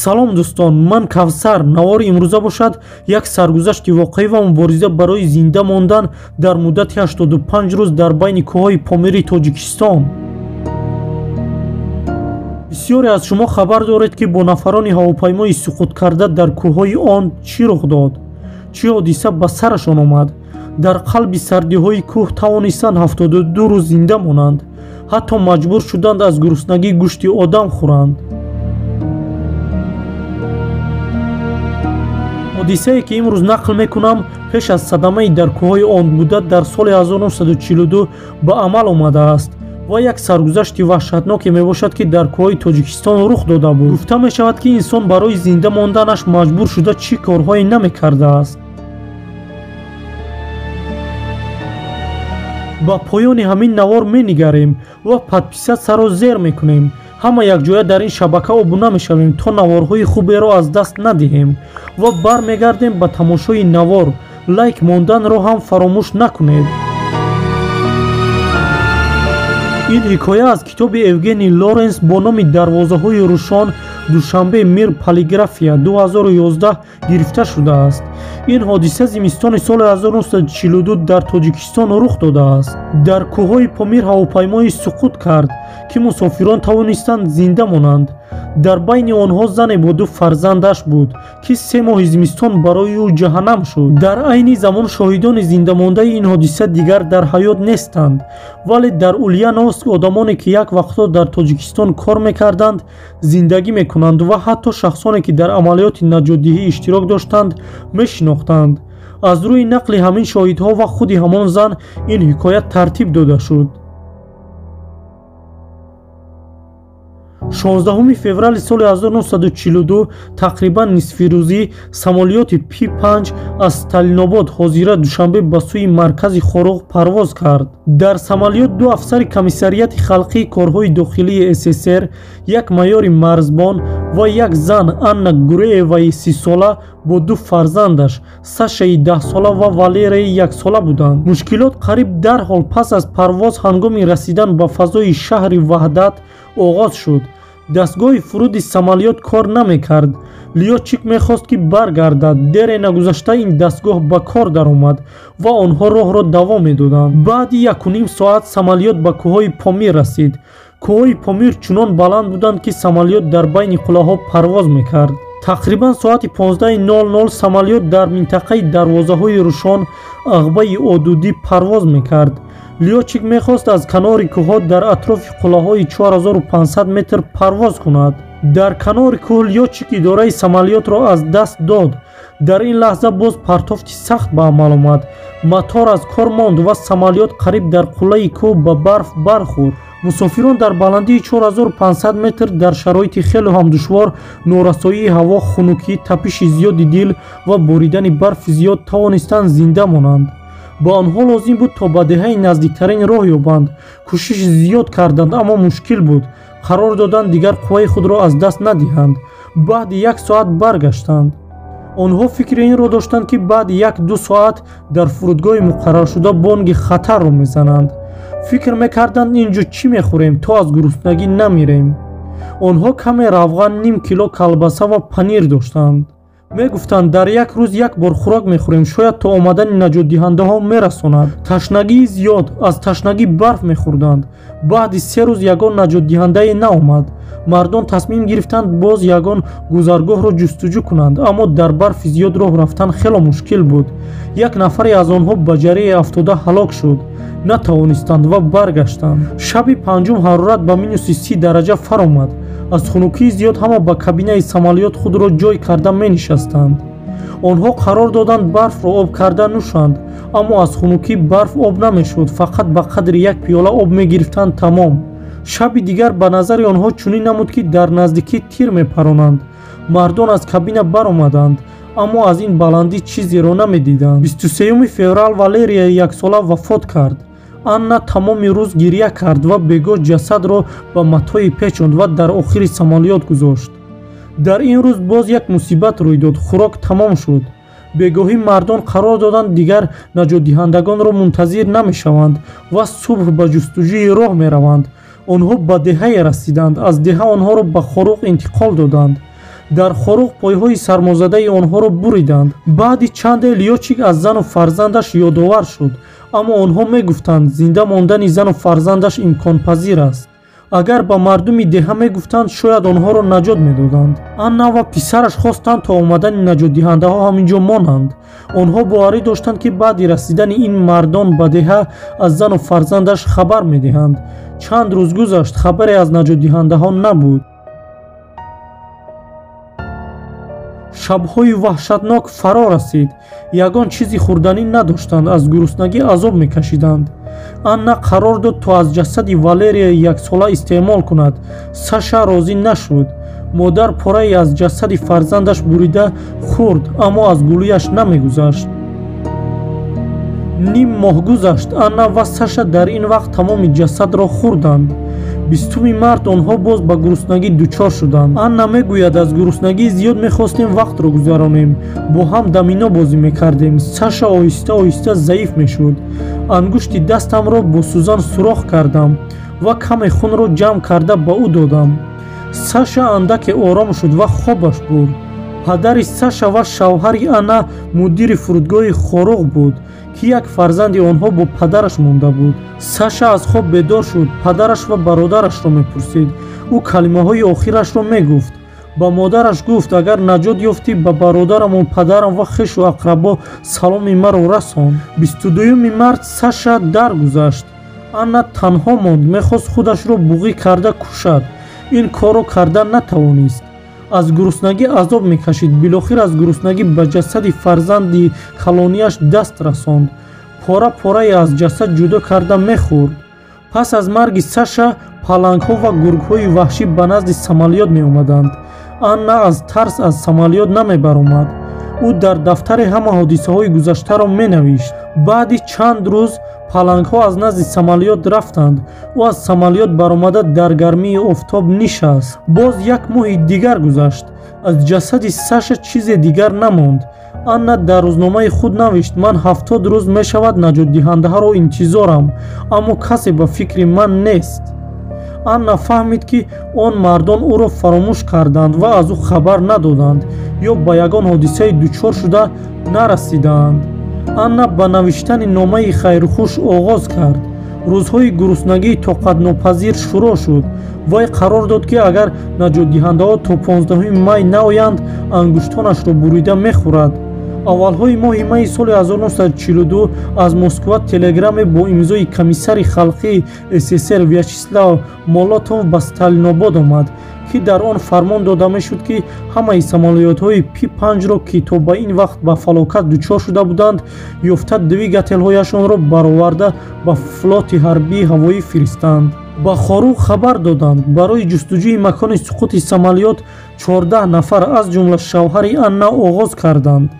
Салом дӯстон, ман Кавсар. Навори имрӯза бошад як саргузашти воқеӣ ва мубориза барои зинда мондан дар муддати 85 рӯз дар байни кӯҳҳои Помири Тоҷикистон. Бисёре аз шумо хабар доред, ки бо нафарони ҳавопаймои суқуткарда дар кӯҳҳои он чӣ рух дод, чӣ ҳодиса ба сарашон омад. Дар қалби сардиҳои кӯҳ тавонистанд 72 рӯз зинда монанд, ҳатто маҷбур шуданд аз гуруснагӣ гӯшти одам хӯранд. Ҳодисае ки имрӯз нақл мекунам, пеш аз садамаи дар кӯҳҳои он буда дар соли 1942 ба амал омадааст ва як саргузашти ваҳшатноке мебошад, ки дар кӯҳҳои Тоҷикистон рух дода буд. Гуфта мешавад, ки инсон барои зинда монданаш маҷбур шуда чӣ корҳое намекардааст. Ба поёни ҳамин навор менигарем ва подписатсияро зер мекунем. Ҳама якҷоя дар ин шабака обуна мешавем, то наворҳои хуберо аз даст надиҳем ва бармегардем ба тамошои навор. Лайк монданро ҳам фаромӯш накунед. Ин ҳикоя аз китоби Евгений Лоренс бо номи «Дарвозаҳои рӯшон», Душанбе, Мир Полиграфия, 2011 гирифта шудааст. Ин ҳодиса зимистони соли 1942 дар Тоҷикистон рух додааст. Дар кӯҳҳои Помир ҳавопаймое суқут кард, ки мусофирон тавонистанд зинда монанд. Дар байни онҳо зане бо ду фарзандаш буд, ки 3 моҳи зимистон барои ӯ ҷаҳаннам шуд. Дар айни замон шоҳидони зиндамондаи ин ҳодиса дигар дар ҳаёт нестанд, вале дар Ульяновск одамоне ки як вақтҳо дар Тоҷикистон кор мекарданд зиндагӣ мекунанд ва ҳатто шахсоне ки дар амалиёти наҷотдиҳӣ иштирок доштанд мешинохтанд. Аз рӯи нақли ҳамин шоҳидҳо ва худи ҳамон зан ин ҳикоят тартиб дода шуд. 16 феврали соли 1942 тақрибан нисфирӯзӣ самолёти Пи-5 аз Сталинобод ҳозира Душанбе ба сӯи маркази Хоруғ парвоз кард. Дар самолёт ду афсари комиссарияти халқии корҳои дохилии СССР, як майори марзбон ва як зан Анна Гурееваи 30-сола бо ду фарзандаш Сашаи 10-сола ва Валерияи 1-сола буданд. Мушкилот қариб дарҳол пас аз парвоз ҳангоми расидан ба фазои шаҳри Ваҳдат оғоз шуд. Дастгоҳи фуруди самолёт кор намекард. Лётчик мехост, ки баргардад. Дере нагузашта ин дастгоҳ ба кор даромад ва онҳо роҳро давом медоданд. Баъди 1,5 соат самолёт ба кӯҳҳои Помир расид. Кӯҳҳои Помир чунон баланд буданд, ки самолёт дар байни қуллаҳо парвоз мекард. Тақрибан соати 15:00 самолёт дар минтақаи Дарвозаҳои рӯшон ағбаи Одудӣ парвоз мекард. Лётчик мехост аз канори кӯҳҳо дар атрофи қуллаҳои 4500 метр парвоз кунад. Дар канори кӯҳ лётчик идораи самолётро аз даст дод. Дар ин лаҳза боз партофти сахт ба амал омад. Мотор аз кор монд ва самолёт қариб дар қуллаи кӯҳ ба барф бархӯрд. Мусофирон дар баландии 4500 метр дар шароити хеле ҳам душвор, норасоии ҳаво, хунукӣ, тапиши зиёди дил ва боридани барфи зиёд тавонистанд зинда монанд. Ба онҳо лозим буд то ба деҳаи наздиктарин роҳ ёбанд. Кӯшиши зиёд карданд, аммо мушкил буд. Қарор доданд дигар қувваи худро аз даст надиҳанд. Баъди 1 соат баргаштанд. Онҳо фикри инро доштанд, ки баъди 1-2 соат дар фурудгоҳи муқарраршуда бонги хатарро мезананд. Фикр мекарданд, ин ҷо чӣ мехӯрем, то аз гуруснагӣ намирем. Онҳо каме равған, ним кило калбаса ва панир доштанд. Мегуфтанд, дар як рӯз як бор хӯрок мехӯрем, шояд то омадани наҷотдиҳандаҳо мерасонад. Ташнагии зиёд, аз ташнагӣ барф мехӯрданд. Баъди 3 рӯз ягон наҷотдиҳандае наомад. Мардон тасмим гирифтанд боз ягон гузаргоҳро ҷустуҷӯ кунанд, аммо дар барфи зиёд роҳ рафтан хело мушкил буд. Як нафаре аз онҳо ба ҷарие афтода ҳалок шуд. Натавонистанд ва баргаштанд. Шаби панҷум ҳарорат ба минуси 30 дараҷа фаромад. Аз хунукии зиёд ҳама ба кабинаи самолёт худро ҷой карда менишастанд. Онҳо қарор доданд барфро об карда нӯшанд, аммо аз хунукӣ барф об намешуд, фақат ба қадри як пиёла об мегирифтанд тамом. Шаби дигар ба назари онҳо чунин намуд, ки дар наздикӣ тир мепаронанд. Мардон аз кабина баромаданд, аммо аз ин баландӣ чизеро намедиданд. 23 феврал Валерия 1-сола вафот кард. Анна тамоми рӯз гиря кард ва бегоҳ ҷасадро ба матои печонд ва дар охири самолёт гузошт. Дар ин рӯз боз як мусибат рӯй дод. Хӯрок тамом шуд. Бегоҳӣ мардон қарор доданд дигар наҷотдиҳандагонро мунтазир намешаванд ва субҳ ба ҷустуҷӯи роҳ мераванд. Онҳо ба деҳае расиданд. Аз деҳа онҳоро ба Хоруғ интиқол доданд. Дар Хоруғ пойҳои сармозадаи онҳоро буриданд. Баъди чанде лётчик аз зану фарзандаш ёдовар шуд, аммо онҳо мегуфтанд, зинда мондани зану фарзандаш имконпазир аст. Агар ба мардуми деҳа мегуфтанд, шояд онҳоро наҷот медоданд. Анна ва писараш хостанд то омадани наҷотдиҳандаҳо ҳамин ҷо монанд. Онҳо боварӣ доштанд, ки баъди расидани ин мардон ба деҳа аз зану фарзандаш хабар медиҳанд. Чанд рӯз гузашт, хабаре аз наҷотдиҳандаҳо набуд. Шабҳои ваҳшатнок фаро расид. Ягон чизи хӯрданӣ надоштанд, аз гуруснагӣ азоб мекашиданд. Анна қарор дод, то аз ҷасади Валерия яксола истеъмол кунад. Саша розӣ нашуд. Модар порае аз ҷасади фарзандаш бурида хӯрд, аммо аз гулӯяш намегузашт. Ним моҳ гузашт. Анна ва Саша дар ин вақт тамоми ҷасадро хӯрданд. 20 март онҳо боз ба гуруснагӣ дучор шуданд. Анна мегӯяд, аз гуруснагӣ зиёд мехостем вақтро гузаронем, бо ҳам домино бозӣ мекардем. Саша оҳиста оҳиста заиф мешуд. Ангушти дастамро бо сӯзан сурох кардам ва каме хунро ҷамъ карда ба ӯ додам. Саша андаке ором шуд ва хобаш бурд. Падари Саша ва шавҳари Анна мудири фурудгоҳи Хоруғ буд, ки як фарзанди онҳо бо падараш монда буд. Саша аз хоб бедор шуд, падараш ва бародарашро мепурсид. Ӯ калимаҳои охирашро мегуфт. Ба модараш гуфт, агар наҷот ёфтӣ, ба бародараму падарам ва хешу ақрабо саломи маро расон. 22 март Саша даргузашт. Анна танҳо монд, мехост худашро буғӣ карда кушад. Ин корро карда натавонист. Аз гуруснагӣ азоб мекашид. Билохир аз гуруснагӣ ба ҷасади фарзанди калонияш даст расонд. Пора порае аз ҷасад ҷудо карда мехӯрд. Пас аз марги Саша палангҳо ва гургҳои ваҳшӣ ба назди самолёт меомаданд. Анна аз тарс аз самолёт намебаромад. Ӯ дар дафтари ҳама ҳодисаҳои гузаштаро менавишт. Баъди чанд рӯз палангҳо аз назди самолёт рафтанд. Ӯ аз самолёт баромада дар гармии офтоб нишаст. Боз як моҳи дигар гузашт. Аз ҷасади Саша чизе дигар намонд. Анна дар рӯзномаи худ навишт, ман 70 рӯз мешавад наҷотдиҳандаҳоро интизорам, аммо касе ба фикри ман нест. Анна фаҳмид, ки он мардон ӯро фаромӯш карданд ва аз ӯ хабар надоданд ё ба ягон ҳодисаи дучор шуда нарасидаанд. Анна ба навиштани номаи хайрхуш оғоз кард. Рӯзҳои гуруснагии тоқатнопазир шурӯъ шуд. Вай қарор дод, ки агар наҷотдиҳандаҳо то 15 май наоянд, ангуштонашро бурида мехӯрад. Аввалҳои моҳи майи соли 1942 аз Москва телеграмме бо имзои комиссари халқии СССР Вячеслав Молотов ба Сталинобод омад, ки дар он фармон дода мешуд, ки ҳамаи самолётҳои Пи-5-ро, ки то ба ин вақт ба фалокат дучор шуда буданд, ёфта двигателҳояшонро бароварда ба флоти ҳарбии ҳавоӣ фиристанд. Ба Хоруғ хабар доданд. Барои ҷустуҷӯи макони суқути самолёт 14 нафар аз ҷумла шавҳари Анна оғоз карданд.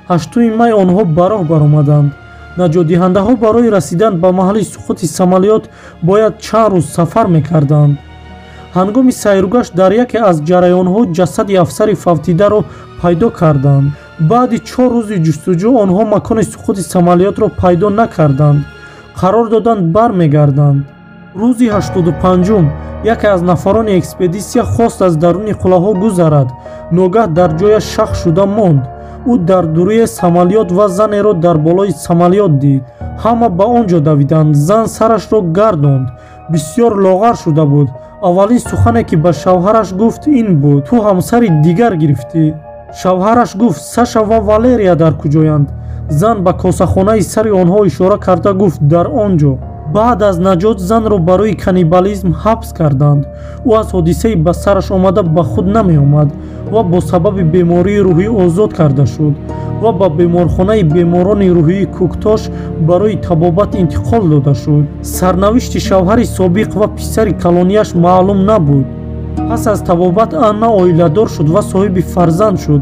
8 май онҳо ба роҳ баромаданд. Наҷотдиҳандаҳо барои расидан ба маҳалли суқути самолёт бояд чанд рӯз сафар мекарданд. Ҳангоми сайругашт дар яке аз ҷараёнҳо ҷасади афсари фавтидаро пайдо карданд. Баъди 4 рӯзи ҷустуҷӯ онҳо макони суқути самолётро пайдо накарданд. Қарор доданд бармегарданд. Рӯзи 85-ум яке аз нафарони экспедитсия хост аз даруни қуллаҳо гузарад. Ногаҳ дар ҷояш шах шуда монд. Ӯ дар дурие самолёт ва занеро дар болои самолёт дид. Ҳама ба он ҷо давиданд. Зан сарашро гардонд. Бисёр лоғар шуда буд. Аввалин сухане, ки ба шавҳараш гуфт, ин буд: ту ҳамсари дигар гирифтӣ. Шавҳараш гуфт: Саша ва Валерия дар куҷоянд? Зан ба косахонаи сари онҳо ишора карда гуфт: дар он ҷо. Баъд аз наҷот занро барои каннибализм ҳабс карданд. Ӯ аз ҳодисаи ба сараш омада ба худ намеомад ва бо сабаби бемории рӯҳӣ озод карда шуд ва ба беморхонаи беморони рӯҳии Кӯктош барои табобат интиқол дода шуд. Сарнавишти шавҳари собиқ ва писари калонияш маълум набуд. Пас аз табобат Анна оиладор шуд ва соҳиби фарзанд шуд.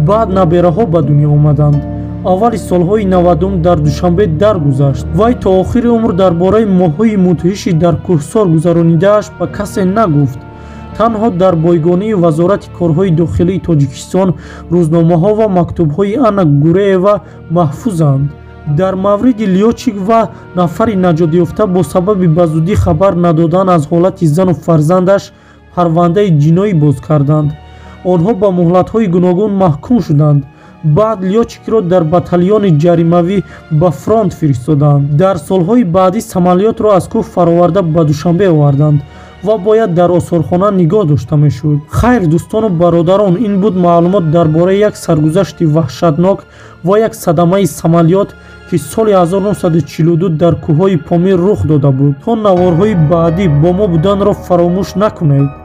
Баъд набераҳо ба дунё омаданд. Аввали солҳои 90 дар Душанбе даргузашт. Вай то охири умр дар бораи моҳҳои мудҳиши дар кӯҳсор гузаронидааш ба касе нагуфт. Танҳо дар бойгонии Вазорати корҳои дохилии Тоҷикистон рӯзномаҳо ва мактубҳои Анна Гуреева маҳфузанд. Дар мавриди лётчик ва нафари наҷотёфта бо сабаби ба зудӣ хабар надодан аз ҳолати зану фарзандаш парвандаи ҷиноӣ боз карданд. Онҳо ба муҳлатҳои гуногун маҳкум шуданд. Баъд лётчикро дар батальони ҷаримавӣ ба фронт фиристоданд. Дар солҳои баъдӣ самолётро аз кӯҳ фароварда ба Душанбе оварданд ва бояд дар осорхона нигоҳ дошта мешуд. Хайр, дӯстону бародарон, ин буд маълумот дар бораи як саргузашти ваҳшатнок ва як садамаи самолёт, ки соли 1942 дар кӯҳҳои Помир рух дода буд. То наворҳои баъдӣ бо мо буданро фаромӯш накунед.